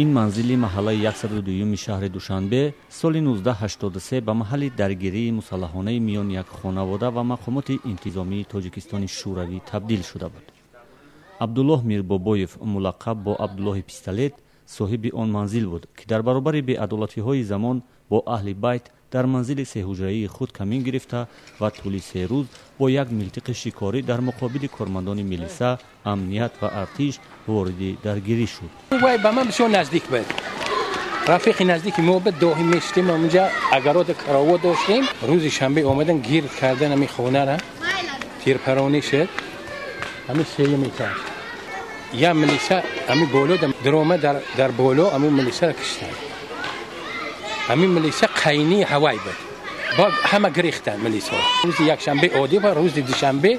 Ин манзили маҳаллаи 102-юми шаҳри Душанбе соли 1983 ба маҳалли даргирии мусаллаҳонаи миёни як хонавода ва мақомоти интизомии Тоҷикистони Шӯравӣ табдил шуда буд. Абдуллоҳ Мирбобоев, мулаққаб бо Абдуллоҳи Пистолет, соҳиби он манзил буд, ки дар баробари беадолатиҳои замон бо аҳли байт дар манзили сеҳуҷраии худ камин гирифта ва тӯли 3 рӯз бо як милтиқи шикорӣ дар муқобили кормандони милиса, амният ва артиш вориди даргирӣ шуд. Вай ба ман бисёр наздик буд, рафиқи наздики мо буд. Доҳим мешитем онҷа, агарода караво доштем. Рӯзи шанбе омадан, гирд кардан ҳами хонара, тирпаронӣ шуд. Ҳами сеюм этаж я милиса ҳами боло даромад, дар боло ҳамун милисаро киштанд. Ҳамин милиса қайнии ҳавай буд, баъд ҳама гирехтанд милисаҳо. Рӯзи якшанбе одӣ ва рӯзи душанбе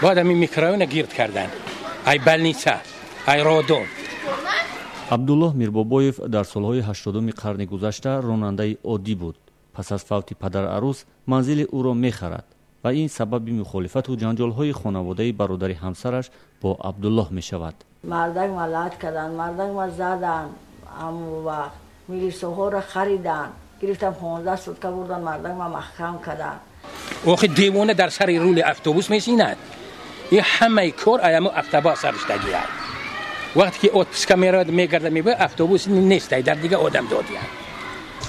баъд ҳамин микрорайона гирд карданд, ай больница, ай роддом. Абдуллоҳ Мирбобоев дар солҳои 80-уми қарни гузашта ронандаи оддӣ буд. Пас аз фавти падарарӯс манзили ӯро мехарад ва ин сабаби мухолифату ҷанҷолҳои хонаводаи бародари ҳамсараш бо Абдуллоҳ мешавад. Мардак ма лат карданд, мардак ма заданд, ҳамон вақт милисоҳоро харидан, гирифтан, 15 сутка бурдан, мардак ма маҳкам карданд. Охи, девона дар сари рули автобус мешинад. И ҳамаи кор аямо автобус сариштагиад. Вақте ки отпуска меравад, мегарда, мебояд, автобус нестай, дар дига одам додияд.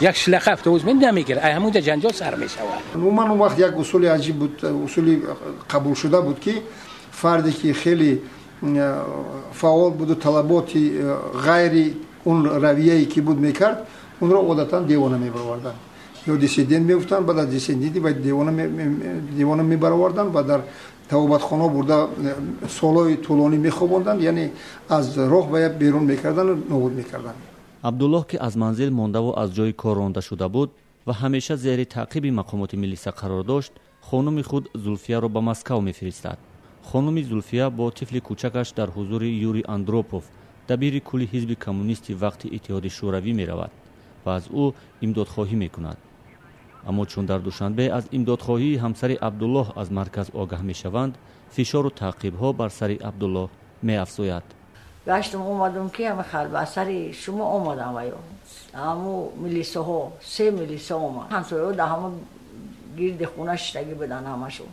Як шлаха автобус намегирад, ай ҳамунҷа ҷанҷол сар мешавад. Умуман, он вақт як усули аҷиб буд, усули қабулшуда буд, ки фарде ки хеле фаъол буду талаботи ғайри он равияе ки буд мекард, онро одатан девона мебароварданд ё диссидент мегуфтанд. Баъд аз диссиденти ва девона мебароварданд ва дар тавобатхона бурда солҳои тӯлонӣ мехобонданд, яъне аз роҳ ба берун мекарданду нобуд мекарданд. Абдуллоҳ, ки аз манзил мондаву аз ҷои кор ронда шуда буд ва ҳамеша зери таъқиби мақомоти милиса қарор дошт, хонуми худ Зулфияро ба Москав мефиристад. Хонуми Зулфия бо тифли кӯчакаш дар ҳузури Юрий Андропов, дабири кулли ҳизби коммунисти вақти Иттиҳоди Шӯравӣ, меравад ва аз ӯ имдодхоҳӣ мекунад. Аммо чун дар Душанбе аз имдодхоҳии ҳамсари Абдуллоҳ аз марказ огаҳ мешаванд, фишору таъқибҳо бар сари Абдуллоҳ меафзояд. Гаштам, омадам, ки ҳама ба сари шумо омадам. Ваё ҳаму милисаҳо, се милиса омад, ҳамсояҳо дар ҳамо гирди хона шиштагӣ буданд ҳамашон.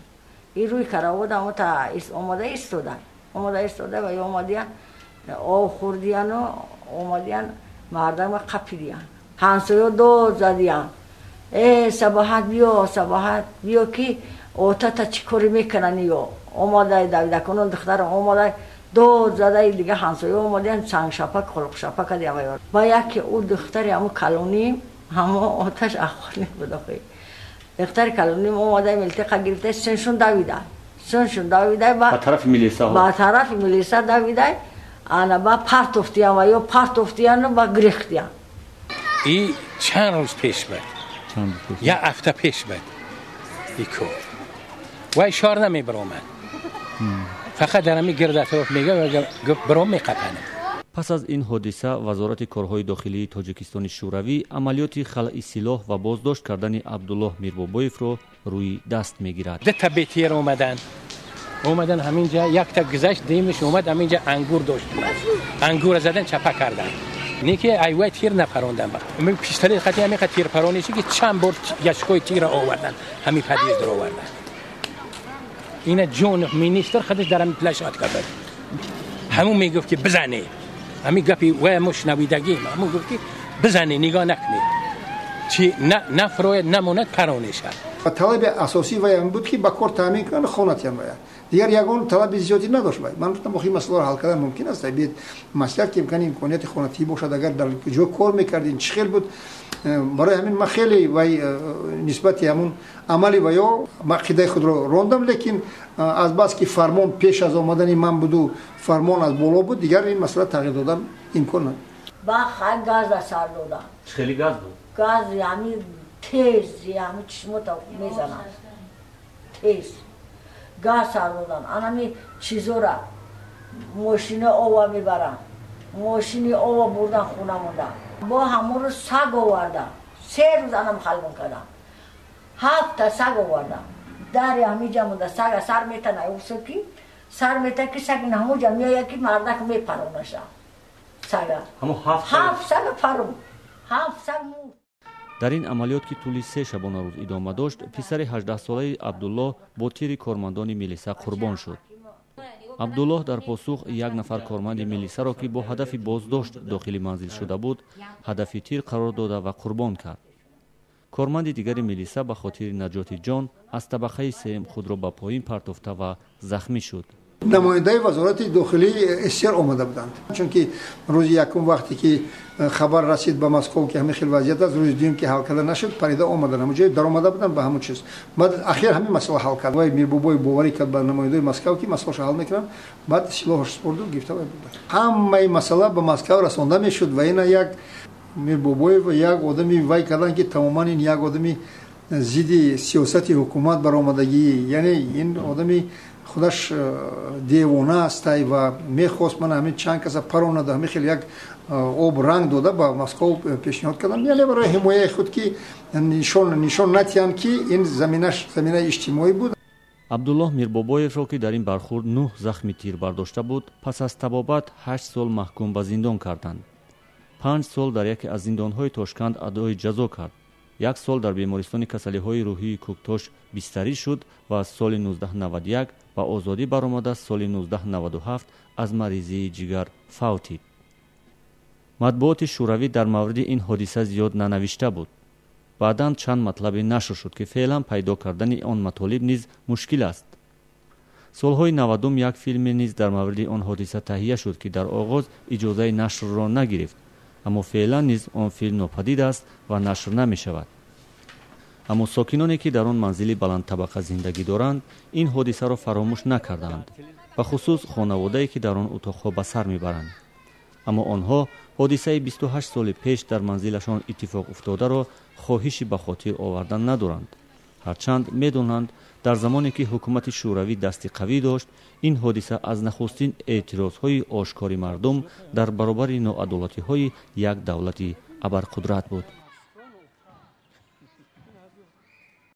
Ин рӯи каравод ҳамо та омода истода, омода истода ва ё омадиян, об хӯрдияну омадиян, мардама қапидиян. Ҳамсоё дод задиян: «Э, Сабоҳат, биё, Сабоҳат, биё, ки отата чӣ коре мекунанд ё омода давидакунон духтарам омода». Дод задаи дига ҳамсоя омадиян, сангшапа, қолқшапа кардиям. Ба яке ӯ духтари ҳамо калоним, ҳамо оташ ахони буд. Охи, духтари калоним омада, милтиқа гирифта, сеншун давида, сеншун давида. Ба тарафи милисаҳо. Ба тарафи милиса давида. Ана ба партофтиян ва ё партофтияну ба гирехтиян. И чанд рӯз пеш буд, як ҳафта пеш буд и кор. Вай шор намебаромад, фақат дар ҳамин гирд атроф мега, гуфт: «Биром, меқапанам». Пас аз ин ҳодиса Вазорати корҳои дохилии Тоҷикистони Шӯравӣ амалиёти халъи силоҳ ва боздошт кардани Абдуллоҳ Мирбобоевро рӯи даст мегирад. Дута БТР омаданд, омадан ҳаминҷа, якта гузашт, дуюмиш омад. Ҳаминҷа ангур дошт, ангура задан, чапа карданд. Не ки айвай тир напарондан, пистолет хати ҳамиқа тирпарониши, ки чанд бор яшкои тира овардан, ҳамин подъездро овардан. Ина ҷон министр худаш дар ҳамин площадка буд, ҳамун мегуфт, ки бизане. Ҳамин гапи вай мо шунавидагим. Ҳамун гуфт, ки бизане, нигоҳ накунед, чи нафрояд, намонад, паронешад. Талаби асосӣ вай ҳам буд, ки ба кор таъмин кунанд, хонатиям вая. Дигар ягон талаби зиёдӣ надошт вай. Ман гуфтам: «Охи, масъаларо ҳал кардан мумкин аст, биед маслиҳат ки имкони имконияти хонатӣ бошад, агар дар ҷо кор мекардин, чӣ хел буд?» Барои ҳамин ман хеле вай нисбати ҳамун амали ваё ақидаи худро рондам, лекин азбаски фармон пеш аз омадани ман буду фармон аз боло буд, дигар ин масъала тағйир додан имкон надошт. Ба хай газа сар додам. Хеле газ буд? Газ ҳами тез, ҳами чишмота мезанад, тез газ сар додан. Анами чизора мошина ова мебаранд, мошини ова бурдан, хона мондан. Бо ҳамонро саг овардам, 3 рӯз анам халмон кардам, ҳафта саг овардам, дари ҳамиҷа монда. Сага сар метана, ки сар мета, ки саг ҳамуҷа меояд, ки мардак мепаронаша. сага. Ҳафт сага парум. Ҳафт саг мурд. Дар ин амалиёт, ки тӯли 3 шабонарӯз идома дошт, писари 18-солаи Абдуллоҳ бо тири кормандони милиса қурбон шуд. Абдуллоҳ дар посух як нафар корманди милисаро, ки бо ҳадафи боздошт дохили манзил шуда буд, ҳадафи тир қарор дода ва қурбон кард. Корманди дигари милиса ба хотири наҷоти ҷон аз табақаи сеюм худро ба поин партофта ва захмӣ шуд. Намояндаи вазорати дохилии СССР омада буданд, чунки рӯзи якум вақте ки хабар расид ба Москов, ки ҳамин хел вазъият аст, рӯзи дуюм ки ҳал карда нашуд, парида омадан, ҳамон ҷое даромада буданд ба ҳамон чиз. Баъд ахир ҳамин масъала ҳал кард. Вай Мирбобоев боварӣ кард ба намояндаи Москав, ки масъалаша ҳал мекунанд. Баъд силоҳаш спорду гирифта вай бурданд. Ҳамаи масъала ба Москав расонда мешуд ва ина як Мирбобоев як одами вай кардан, ки тамоман ин як одами зидди сиёсати ҳукумат баромадагӣ, яъне ин одами худаш девона астай ва мехост ман ҳамин чанд каса паронада, ҳамин хел як об ранг дода ба Москов пешниҳод кардам, яъне барои ҳимояи худ, ки нишон натиҳанд, ки ин заминаш заминаи иҷтимоӣ буд. Абдуллоҳ Мирбобоевро, ки дар ин бархурд нӯҳ захми тир бардошта буд, пас аз табобат 8 сол маҳкум ба зиндон карданд. 5 сол дар яке аз зиндонҳои Тошканд адои ҷазо кард, як сол дар бемористони касалиҳои рӯҳии Кӯктош бистарӣ шуд ва аз соли 1991 ба озодӣ баромада, соли 1997 аз маризии ҷигар фавтид. Матбуоти шӯравӣ дар мавриди ин ҳодиса зиёд нанавишта буд. Баъдан чанд матлабе нашр шуд, ки феълан пайдо кардани он матолиб низ мушкил аст. Солҳои 90-ум як филме низ дар мавриди он ҳодиса таҳия шуд, ки дар оғоз иҷозаи нашрро нагирифт, аммо феълан низ он филм нопадид аст ва нашр намешавад. Аммо сокиноне, ки дар он манзили баландтабақа зиндагӣ доранд, ин ҳодисаро фаромӯш накардаанд, бахусус хонаводае, ки дар он утоқҳо ба сар мебаранд. Аммо онҳо ҳодисаи 28 соли пеш дар манзилашон иттифоқ уфтодаро хоҳиши ба хотир овардан надоранд, ҳарчанд медонанд, дар замоне ки ҳукумати шӯравӣ дасти қавӣ дошт, ин ҳодиса аз нахустин эътирозҳои ошкори мардум дар баробари ноадолатиҳои як давлати абарқудрат буд.